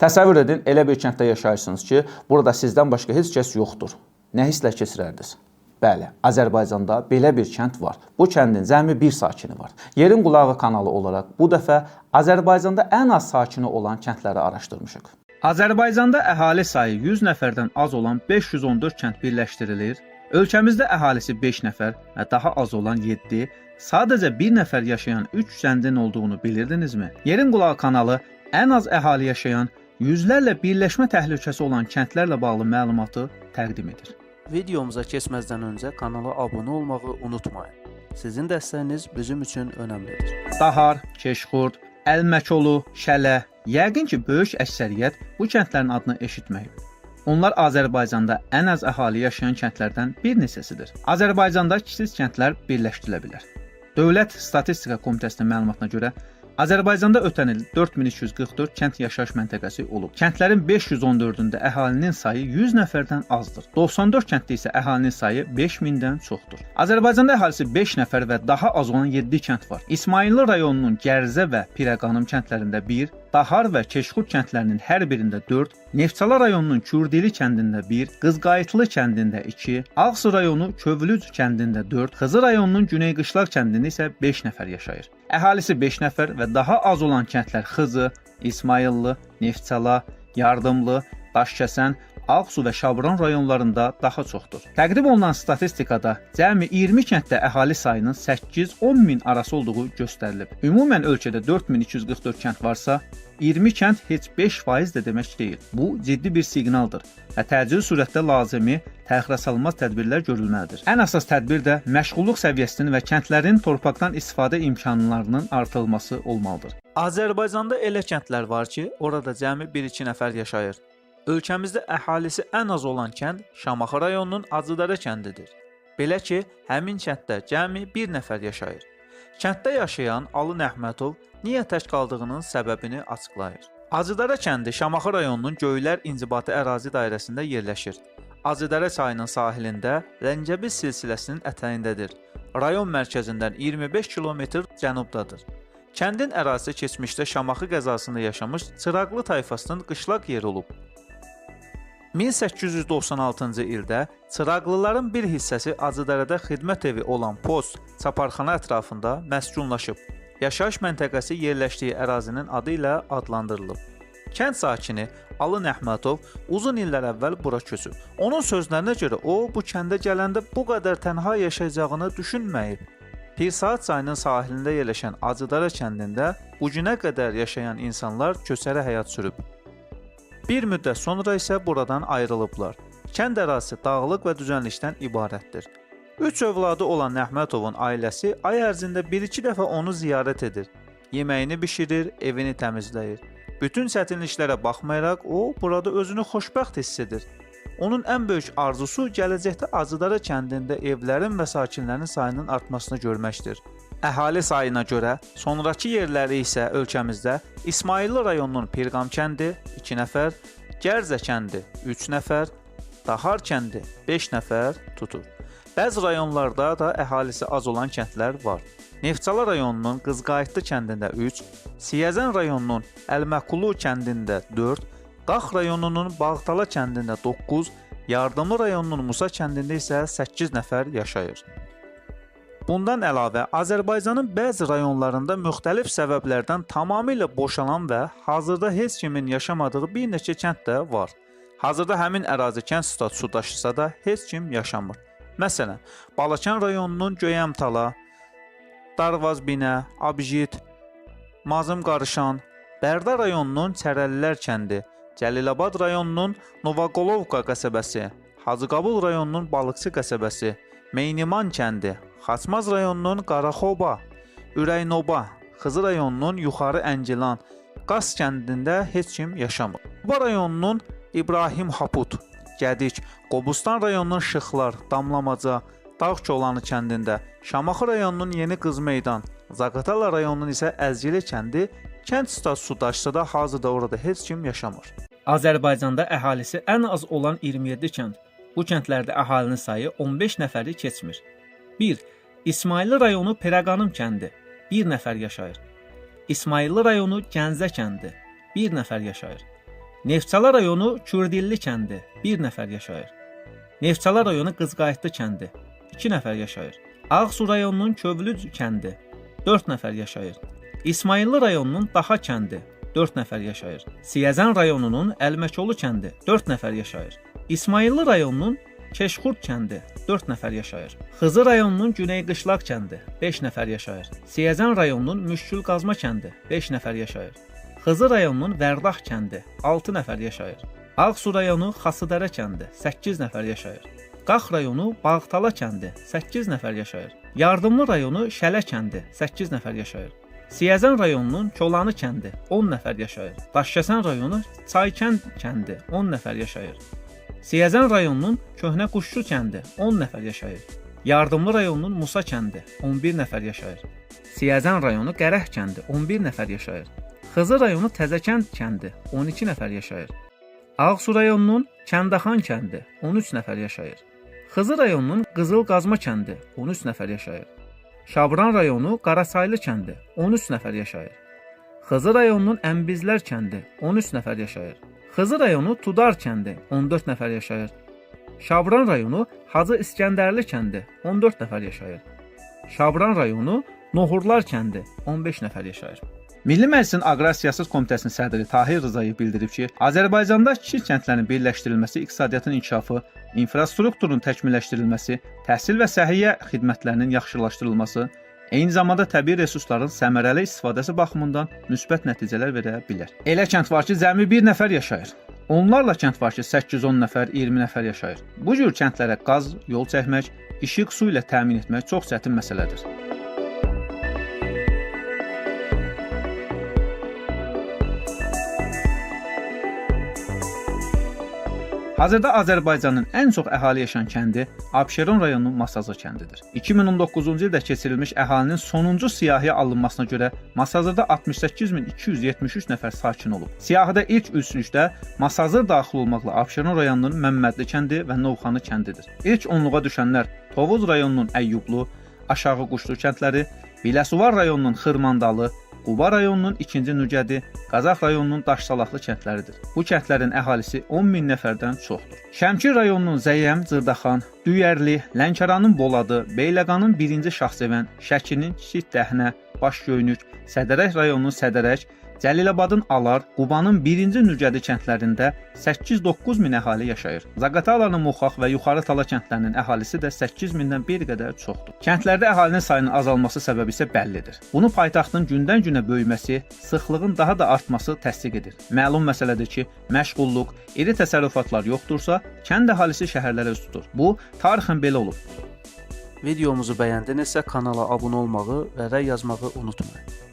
Təsəvvür edin, elə bir kənddə yaşayırsınız ki, burada sizdən başqa heç kəs yoxdur. Nə hisslər keçirərdiniz? Bəli, Azərbaycanda belə bir kənd var. Bu kəndin cəmi bir sakini var. Yerin Qulağı kanalı olaraq bu dəfə Azərbaycanda ən az sakini olan kəndləri araşdırmışıq. Azərbaycanda əhali sayı 100 nəfərdən az olan 514 kənd birləşdirilir. Ölkəmizdə əhalisi 5 nəfər və daha az olan 7, sadəcə 1 nəfər yaşayan 3 kəndin olduğunu bilirdinizmi? Yerin Qulağı kanalı ən az əhali yaşayan, yüzlərlə birləşmə təhlükəsi olan kəndlərlə bağlı məlumatı təqdim edir. Videomuza keçməzdən öncə kanala abunə olmağı unutmayın. Sizin dəstəyiniz bizim üçün önəmlidir. Dahar, Keşxurd, Əlməkolu, Şələ, yəqin ki, böyük əksəriyyət bu kəndlərin adını eşitməyib. Onlar Azərbaycanda ən az əhali yaşayan kəndlərdən bir neçəsidir. Azərbaycanda kiçik kəndlər birləşdirilə bilər. Dövlət Statistika Komitəsinin məlumatına görə Azərbaycanda ötən il 4244 kənd yaşayış məntəqəsi olub. Kəndlərin 514-ündə əhalinin sayı 100 nəfərdən azdır. 94 kənddə isə əhalinin sayı 5000-dən çoxdur. Azərbaycanda əhalisi 5 nəfər və daha az olan 7 kənd var. İsmayıllı rayonunun Gərzə və Pirəqanım kəndlərində 1, Dahar və Keşxurd kəndlərinin hər birində 4, Neftçala rayonunun Kürdili kəndində 1, Qızqayıtlı kəndində 2, Ağsu rayonu Kövlüc kəndində 4, Xızı rayonunun Güney Qışlaq kəndində isə 5 nəfər yaşayır. Əhalisi 5 nəfər və daha az olan kəndlər Xızı, İsmayıllı, Neftçala, Yardımlı, Daşkəsən, Ağsu və Şabran rayonlarında daha çoxdur. Təqdim olunan statistikada cəmi 20 kənddə əhali sayının 8-10 min arası olduğu göstərilib. Ümumən ölkədə 4244 kənd varsa, 20 kənd heç 5% də demək deyil. Bu ciddi bir siqnaldır və təcili surətdə lazımi təxirəsalınmaz tədbirlər görülməlidir. Ən əsas tədbir də məşğulluq səviyyəsinin və kəndlərin torpaqdan istifadə imkanlarının artırılması olmalıdır. Azərbaycanda elə kəndlər var ki, orada cəmi 1-2 nəfər yaşayır. Ölkəmizdə əhalisi ən az olan kənd Şamaxı rayonunun Acıdərə kəndidir. Belə ki, həmin kənddə cəmi 1 nəfər yaşayır. Kənddə yaşayan Alı Nəhmətov niyə tək qaldığının səbəbini açıqlayır. Acıdərə kəndi Şamaxı rayonunun Göylər inzibati ərazi dairəsində yerləşir. Acıdərə çayının sahilində Rəngəbiz silsiləsinin ətəyindədir. Rayon mərkəzindən 25 kilometr cənubdadır. Kəndin ərazisi keçmişdə Şamaxı qəzasında yaşamış Çıraqlı tayfasının qışlaq yeri olub. 1896-cı ildə Çıraqlıların bir hissəsi Acıdərədə xidmət evi olan post çaparxana ətrafında məskunlaşıb. Yaşayış məntəqəsi yerləşdiyi ərazinin adı ilə adlandırılıb. Kənd sakini Alı Nəhmətov uzun illər əvvəl bura köçüb. Onun sözlərinə görə o bu kəndə gələndə bu qədər tənha yaşayacağını düşünməyib. Pirsaat çayının sahilində yerləşən Acıdərə kəndində bu günə qədər yaşayan insanlar köçəri həyat sürüb. Bir müddət sonra isə buradan ayrılıblar. Kənd ərazisi dağlıq və düzənlikdən ibarətdir. 3 övladı olan Nəhmətovun ailəsi ay ərzində 1-2 dəfə onu ziyarət edir. Yeməyini bişirir, evini təmizləyir. Bütün çətinliklərə baxmayaraq o burada özünü xoşbəxt hiss edir. Onun ən böyük arzusu gələcəkdə Acıdərə kəndində evlərin və sakinlərin sayının artmasını görməkdir. Əhali sayına görə sonrakı yerləri isə ölkəmizdə İsmayıllı rayonunun Pirqam kəndi 2 nəfər, Gərzə kəndi 3 nəfər, Dahar kəndi 5 nəfər tutur. Bəzi rayonlarda da əhalisi az olan kəndlər var. Neftçala rayonunun Qızqayıtlı kəndində 3, Siyəzən rayonunun Əlməqulu kəndində 4, Qax rayonunun Bağtala kəndində 9, Yardımlı rayonunun Musa kəndində isə 8 nəfər yaşayır. Bundan əlavə Azərbaycanın bəzi rayonlarında müxtəlif səbəblərdən tamamilə boşalan və hazırda heç kimin yaşamadığı bir neçə kənd də var. Hazırda həmin ərazi kənd statusu daşısa da heç kim yaşamır. Məsələn, Balakən rayonunun Göyəmtala, Darvazbinə, Abjit, Mazım Qarışan, Bərdə rayonunun Çərəlilər kəndi, Cəlilabad rayonunun Novoqolovka qəsəbəsi, Hacıqabul rayonunun Balıqçı qəsəbəsi, Meyniman kəndi, Xaçmaz rayonunun Qaraxoba, Ürəynoba, Xızı rayonunun Yuxarı Əngilan, Qas kəndində heç kim yaşamır. Quba rayonunun İbrahim Haput, Gədik, Qobustan rayonunun Şıxlar, Damlamaca, Dağ Kolanı kəndində, Şamaxı rayonunun Yeni Qız Meydan, Zaqatala rayonunun isə Əzgili kəndi kənd statusu daşısa da hazırda orada heç kim yaşamır. Azərbaycanda əhalisi ən az olan 27 kənd. Bu kəndlərdə əhalinin sayı 15 nəfəri keçmir. 1. İsmayıllı rayonu Pirəqanım kəndi 1 nəfər yaşayır. İsmayıllı rayonu Gəncə kəndi 1 nəfər yaşayır. Neftçala rayonu Kürdilli kəndi 1 nəfər yaşayır. Neftçala rayonu Qızqayıtlı kəndi 2 nəfər yaşayır. Ağsu rayonunun Kövlüc kəndi 4 nəfər yaşayır. İsmayıllı rayonunun Daha kəndi 4 nəfər yaşayır. Siyəzən rayonunun Əlməkolu kəndi 4 nəfər yaşayır. İsmayıllı rayonunun Keşxurd kəndi 4 nəfər yaşayır. Xızı rayonunun Güney Qışlaq kəndi 5 nəfər yaşayır. Siyəzən rayonunun Müşkül Qazma kəndi 5 nəfər yaşayır. Xızı rayonunun Vərdax kəndi 6 nəfər yaşayır. Ağsu rayonu Xasıdərə kəndi 8 nəfər yaşayır. Qax rayonu Bağtala kəndi 8 nəfər yaşayır. Yardımlı rayonu Şələ kəndi 8 nəfər yaşayır. Siyəzən rayonunun Kolanı kəndi 10 nəfər yaşayır. Daşkəsən rayonu Çaykənd kəndi 10 nəfər yaşayır. Siyəzən rayonunun Köhnə Quşçu kəndi 10 nəfər yaşayır. Yardımlı rayonunun Musa kəndi 11 nəfər yaşayır. Siyəzən rayonu Qərəh kəndi 11 nəfər yaşayır. Xızı rayonu Təzəkənd kəndi 12 nəfər yaşayır. Ağsu rayonunun Kəndaxan kəndi 13 nəfər yaşayır. Xızı rayonunun Qızıl Qazma kəndi 13 nəfər yaşayır. Şabran rayonu Qarasaylı kəndi 13 nəfər yaşayır. Xızı rayonunun Əmbizlər kəndi 13 nəfər yaşayır. Xızı rayonu Tudar kəndi 14 nəfər yaşayır. Şabran rayonu Hacı İskəndərli kəndi 14 nəfər yaşayır. Şabran rayonu Nohurlar kəndi 15 nəfər yaşayır. Milli Məclisin Aqrar Siyasət Komitəsinin sədri Tahir Rzayev bildirib ki, Azərbaycanda kiçik kəndlərin birləşdirilməsi iqtisadiyyatın inkişafı, infrastrukturun təkmilləşdirilməsi, təhsil və səhiyyə xidmətlərinin yaxşılaşdırılması, eyni zamanda təbii resursların səmərəli istifadəsi baxımından müsbət nəticələr verə bilər. Elə kənd var ki, cəmi bir nəfər yaşayır. Onlarla kənd var ki, 8-10 nəfər, 20 nəfər yaşayır. Bu cür kəndlərə qaz, yol çəkmək, işıq, su ilə təmin etmək çox çətin məsələdir. Hazırda Azərbaycanın ən çox əhali yaşayan kəndi Abşeron rayonunun Masazır kəndidir. 2019-cu ildə keçirilmiş əhalinin sonuncu siyahıya alınmasına görə Masazırda 68273 nəfər sakin olub. Siyahıda ilk üçlükdə Masazır daxil olmaqla Abşeron rayonunun Məmmədli kəndi və Novxanı kəndidir. İlk onluğa düşənlər Tovuz rayonunun Əyyublu, Aşağı Quşlu kəndləri, Biləsuvar rayonunun Xırmandalı, Quba rayonunun 2-ci Nügədi, Qazax rayonunun Daşsalaqlı kəndləridir. Bu kəndlərin əhalisi 10.000 nəfərdən çoxdur. Şəmkir rayonunun Zəyəm, Cırdaxan, Düyərli, Lənkəranın Boladı, Beyləqanın 1-ci Şahsevən, Şəkinin Kiçik Dəhnə, Başgöynük, Sədərək rayonunun Sədərək, Cəlilabadın Alar, Qubanın 1-ci Nügədi kəndlərində 8-9 min əhali yaşayır. Zaqatalanın Muxaq və Yuxarı Tala kəndlərinin əhalisi də 8 mindən bir qədər çoxdur. Kəndlərdə əhalinin sayının azalması səbəbi isə bəllidir. Bunu paytaxtın gündən-günə böyüməsi, sıxlığın daha da artması təsdiq edir. Məlum məsələdir ki, məşğulluq, iri təsərrüfatlar yoxdursa, kənd əhalisi şəhərlərə üz tutur. Bu, tarixən belə olub. Videomuzu bəyəndinizsə kanala abunə olmağı və rəy yazmağı unutmayın.